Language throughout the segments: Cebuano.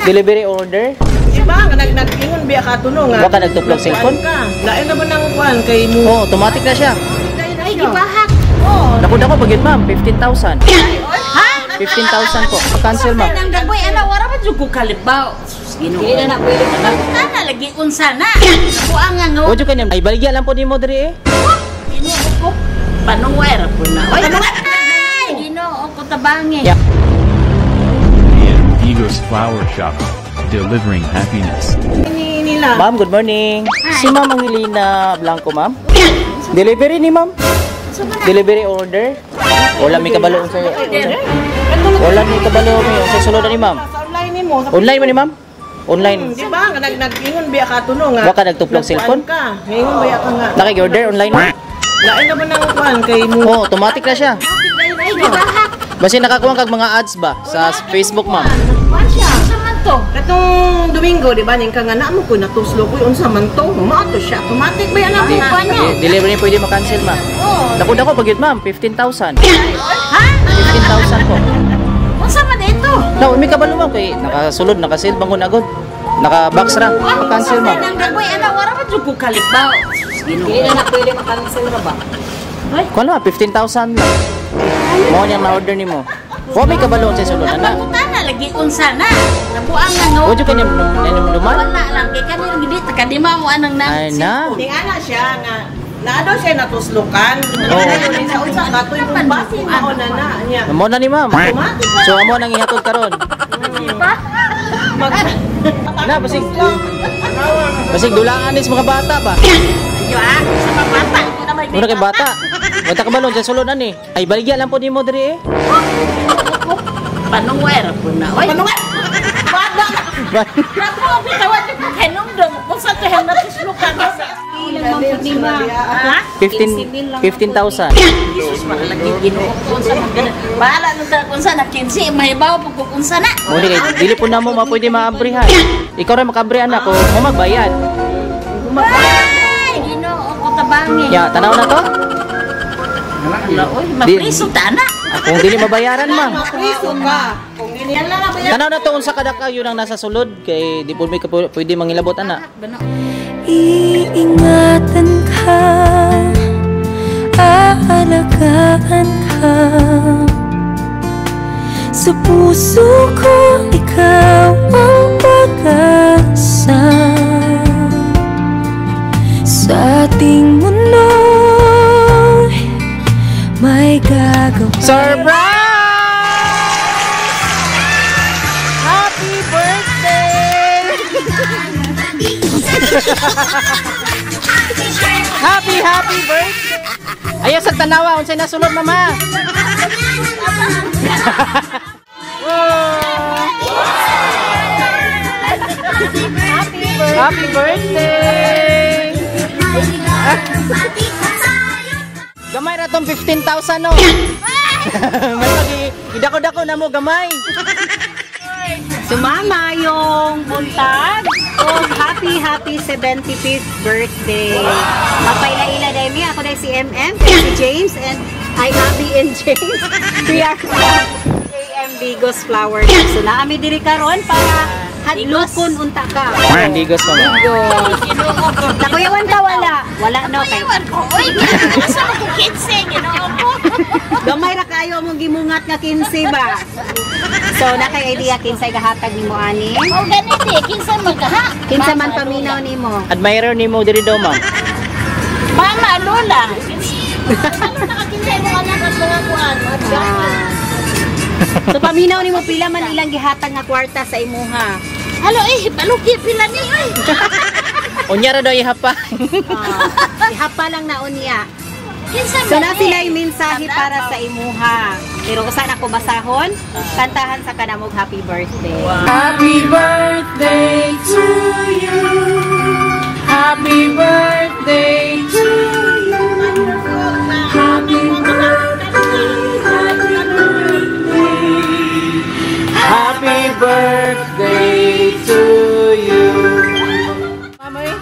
Delivery order. Di ba? Nga nag-ingon biya ka ato no nga. Wa ka nagtuplog cellphone? Ka. Lain na ba nang kuan kay mo? Oh, automatic na siya. Ay, gibahak. Naku dako pag yun, ma'am, 15,000. Ha? 15,000 po. Cancel, ma'am. Nang gaboy ana wara pa jud ko kalibaw. Sus, Ginoo. Dili na na pwede na. Ana lagi unsa na. Kuang nga nga. Ojo kanya, ay baligya lang po nimo diri eh. Ginoo ko. Panuwer po na. Oy, ay, Ginoo ko tabangi. Yeah. And Vigos Flower Shop, delivering happiness. Ni nila. Ma'am, good morning. Si Ma'am Angelina Blanco, ma'am. Delivery ni ma'am. Delivery order. Wala may kabalo sa Wala may kabalo mi sa sulod ni ma'am. Sa online nimo. Sa Online man ni ma'am? Online. Di ba? Nga nag-ingon biya ka ato no nga. Wa ka nagtuplog nagkuan cellphone? ka. Ngayon biya ka nga. Naki-order online ma'am? Lain na ba nang kuan kay mo? Oh, automatic na siya. Ay, gibahak. Basta nakakuha kag mga ads ba sa Facebook, ma'am? Kuan siya. Unsa man to? Katong Domingo, di ba, ning ka nga na mo ko natuslo ko unsa man to. Maato siya. Automatic ba yan ang Di, kuan niya? Delivery pwede ma-cancel, ma'am. Naku dako pag yun, ma'am, 15,000. Ha? 15,000 po. Unsa man ito? No, may kabalo ma'am kay nakasulod, nakasil bangon agad. Naka-box ra. Cancel, ma'am. Nang gaboy ana wara pa jud ko kalibaw. Sus, Ginoo. Dili na na pwede ma-cancel ra ba? Kuan ma, 15,000 lang. Mo niyang na-order nimo. Wa may kabalo sa sulod Ang ana. pangutana lagi unsa na. Nabuang nga nga. Ojo kanya luman. Wala lang kay kani lang gid ta di mo anang nang. Ay na. Ning ana siya nga naa daw siya natuslokan. Oo. Sa unsa ka to yung basin mao na na niya. Mo na ni ma'am. Automatic So amo nang ihatod karon. Mag Na basig. Basig dulaan is mga bata ba. Yo ah, sa mga bata ko na may Mura kay bata. Wala kabalo sa sulod ani. Ay baligya lang po nimo diri eh. Panuwer po na. Oy, Panuwer. Bada. Naku, bitawan niyo ko hinumdum kung sa to natuslokan. Ilang man pud ni ma. Ha? 15 15,000. Jesus, makalagi Ginoo ko unsa man gana. Bahala nung ta kung sa na 15 mahibaw pug kung unsa na. Mo ni kay dili po namo mapwede maabrihan. Ikaw ra makaabri anak ko, mo magbayad. Ay, Ginoo ko tabangi. Ya, tanaw na to. Ala, oy, mapriso ta na. Kung dili mabayaran, ma'am. Mapriso ka. Kung dili yan lang na Tanaw na to unsa kada yun ang nasa sulod kay di po may pwede mangilabot ana. Bano. Iingatan ka, aalagaan ka. Sa puso ko, ikaw ang pag-asa. Sa ating mundo'y may gagawin. Surprise! Happy birthday! Happy, happy birthday! Ayaw sa tanawa, unsay nasulod, mama? Wow! Happy birthday! Gamay ra tong 15,000 no. May pag idako-dako na mo gamay. Sumama yung buntag og happy happy 75th birthday. Mapaila-ila dahil mi ako dahil si MM, si James and I Abby and James. We are from AM Bigos Flower Shop. So naami diri karon para hadlokon unta ka. Digos, mama. Ginoo ko. Nakuyawan ka wala? Wala no kay. Kuyawan ko. Oy, asa mo ko 15 Ginoo ko. Gamay ra kayo among gimungat nga 15 ba. So na kay idea kinsay gahatag nimo ani? O ganit eh, kinsa man ka ha? Kinsa man paminaw nimo? Admirer nimo diri daw, ma'am. Mama, lola. Ano nakakinsay mo anak at mga kuan? Ah. So paminaw nimo pila man ilang gihatag nga kwarta sa imuha? Halo eh, baluki pila ni oy. Unya ra daw ihapa. Ah, ihapa lang na unya. Kinsa So man na eh? sila yung mensahe para sa imuha. Pero usa na ko basahon, kantahan sa kanamog happy birthday. Happy birthday to you. Happy birthday to you. Happy birthday, happy birthday. Happy birthday to you. Mama eh.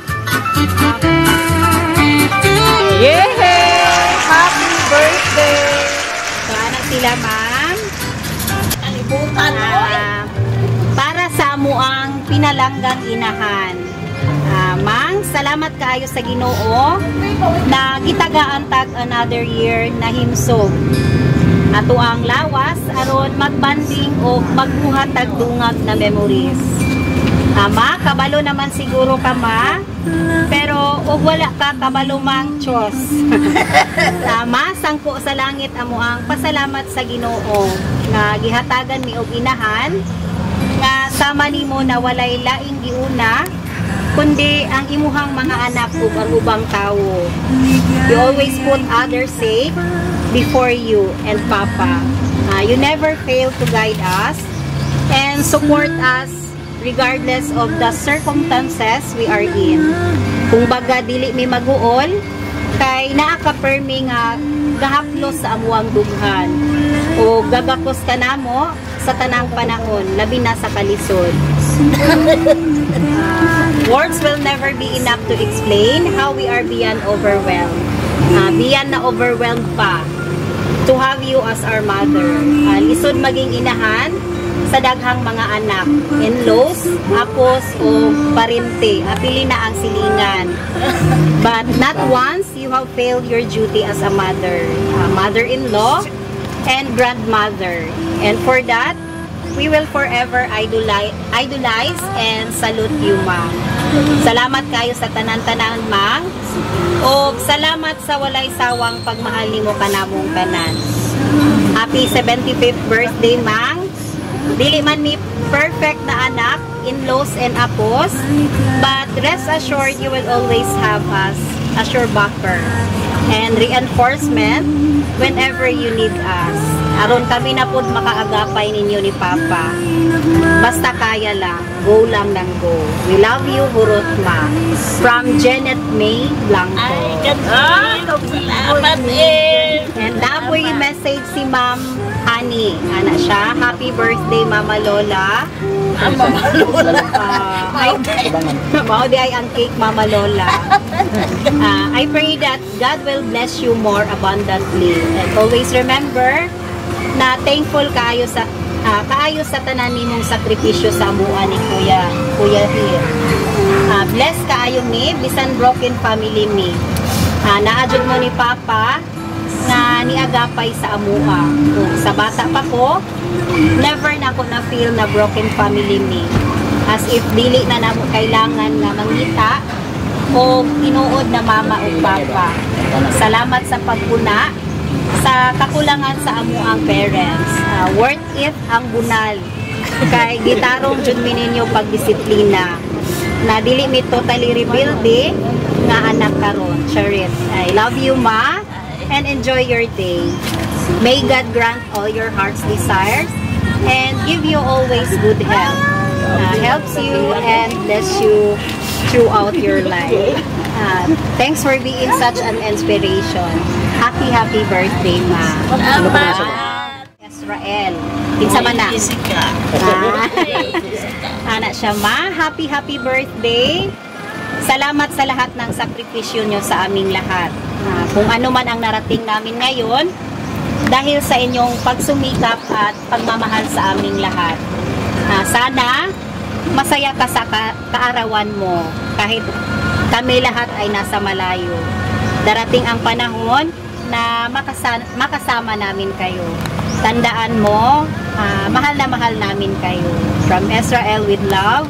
Yay! Happy birthday! So ana sila, ma'am. Kalibutan oy. Ah, para sa amuang amuang pinalanggang inahan. Mang, salamat kaayo sa Ginoo na gitagaan tag another year na himsog. Ato ang lawas aron magbanding o magbuhat tag dungag na memories. Ama, kabalo naman siguro ka, ma. Pero og wala ka kabalo, mang, chos. Tama, sangko sa langit amo ang pasalamat sa Ginoo nga gihatagan mi og inahan nga sama nimo na walay laing giuna kundi ang imuhang mga anak ug ang ubang tawo. You always put others' sake before you and Papa. You never fail to guide us and support us regardless of the circumstances we are in. Kung baga dili mi maguol, kay naa ka permi nga gahaplos sa amuang dughan o gagakos ka namo sa tanang panahon, labi na sa kalisod. Words will never be enough to explain how we are beyond overwhelmed. Beyond na overwhelmed pa to have you as our mother. Lisod maging inahan sa daghang mga anak, in-laws, apos o parente. Apili na ang silingan. But not once you have failed your duty as a mother, a mother-in-law, and grandmother. And for that, we will forever idolize and salute you, ma'am. Salamat kayo sa tanan-tanan, ma'am. O salamat sa walay sawang pagmahal nimo kanamong tanan. Happy 75th birthday, ma'am. Dili man mi perfect na anak, in-laws and apos, but rest assured you will always have us as your backer and reinforcement whenever you need us. Aron kami na pod makaagapay ninyo ni Papa. Basta kaya lang, go lang ng go. We love you, Hurot Ma. From Janet May Blanco. Ay, salamat eh. And napoy message si Ma'am Honey. Ana siya, "Happy birthday, Mama Lola." Mama Lola. Ay, mao di ay ang cake, Mama Lola. "I pray that God will bless you more abundantly. And always remember na thankful kaayo sa tanan nimong sakripisyo sa amua ni Kuya Hir. Bless kaayo mi bisan broken family mi. Naa jud mo ni Papa nga niagapay sa amua. Kung sa bata pa ko, never na ako na feel na broken family mi. As if dili na namo kailangan nga mangita o tinuod na mama o papa. Salamat sa pagpuna sa kakulangan sa amuang parents. Worth it ang bunal. Kay gitarong jud mi ninyo pagdisiplina na dili mi totally rebelde nga anak karon. Charit. I love you, Ma, and enjoy your day. May God grant all your heart's desires and give you always good health. Helps you and bless you throughout your life. Thanks for being such an inspiration. Happy, happy birthday, Ma." Salamat. Israel. Kinsa man na? Jessica. Ah. Ana siya, "Ma, happy, happy birthday. Salamat sa lahat ng sakripisyo nyo sa aming lahat. Kung ano man ang narating namin ngayon, dahil sa inyong pagsumikap at pagmamahal sa aming lahat. Sana masaya ka sa kaarawan mo kahit kami lahat ay nasa malayo. Darating ang panahon na makasama namin kayo. Tandaan mo, mahal na mahal namin kayo. From Israel with love,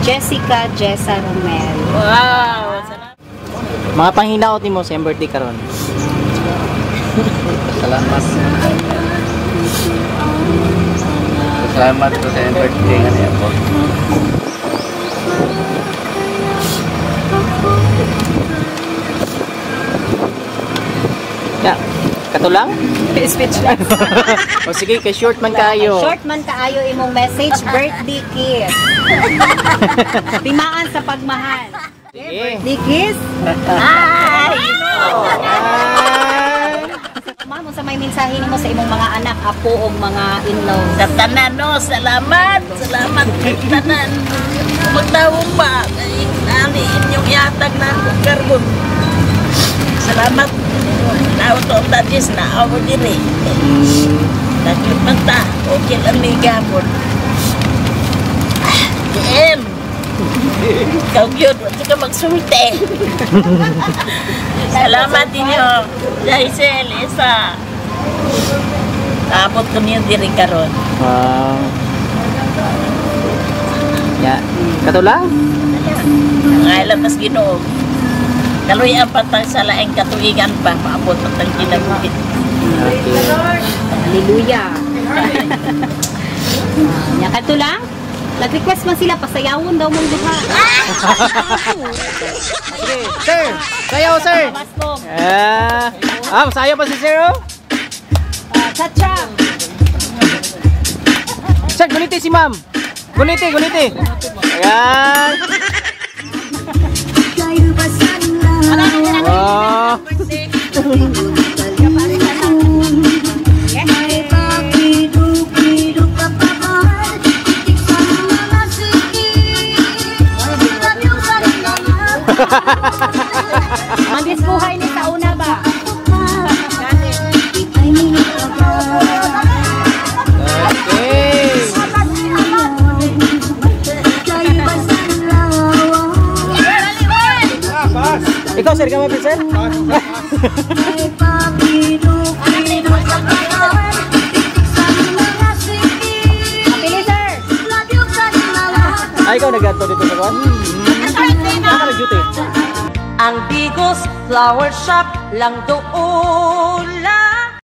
Jessica Jessa Romel." Wow. Salamat. Mga panghinaot nimo sa iyang birthday karon. Salamat. Salamat ko sa iyong birthday nga niya po. Ya. Katulang? Speechless. O sige, kay short man kayo. Short man kaayo imong message, birthday kiss. Timaan sa pagmahal. Sige. Birthday kiss. Ay! Ma'am, unsa may mensahe nimo sa imong mga anak, apo o mga in-laws? Sa tanan, no, salamat. Salamat sa tanan. Magtawong ba? Kay nani inyong yatag na ako karon. Salamat. Tao to ang tadis na ako diri. Naglimanta. Okay lang may gapon. Ikaw yun, wala ka magsulti. Salamat ninyo. Jaisel, isa. Abot ko niyo diri karon. Wow. Ya. Kato lang? Ang mas Ginoo. Kaloy ang patang sa laing katuigan pa, maabot ang tang kinabuhi. Okay. Hallelujah. Nya kadto lang. Nag-request man sila pasayawon daw mong duha. Sige, sir. Sayaw, sir. Ah, ah, sayaw pa si sir, oh. Cha-cha. Sir, guniti si ma'am. Guniti, guniti. Ayan. Wow. Mandiskuhay ni sa una ba? Okay. Ikaw, sir, ka mapit, sir? Pili, sir. Ay, ikaw nag-ato dito sa kwan? Ako nag-duty. Ang Digos Flower Shop lang doon.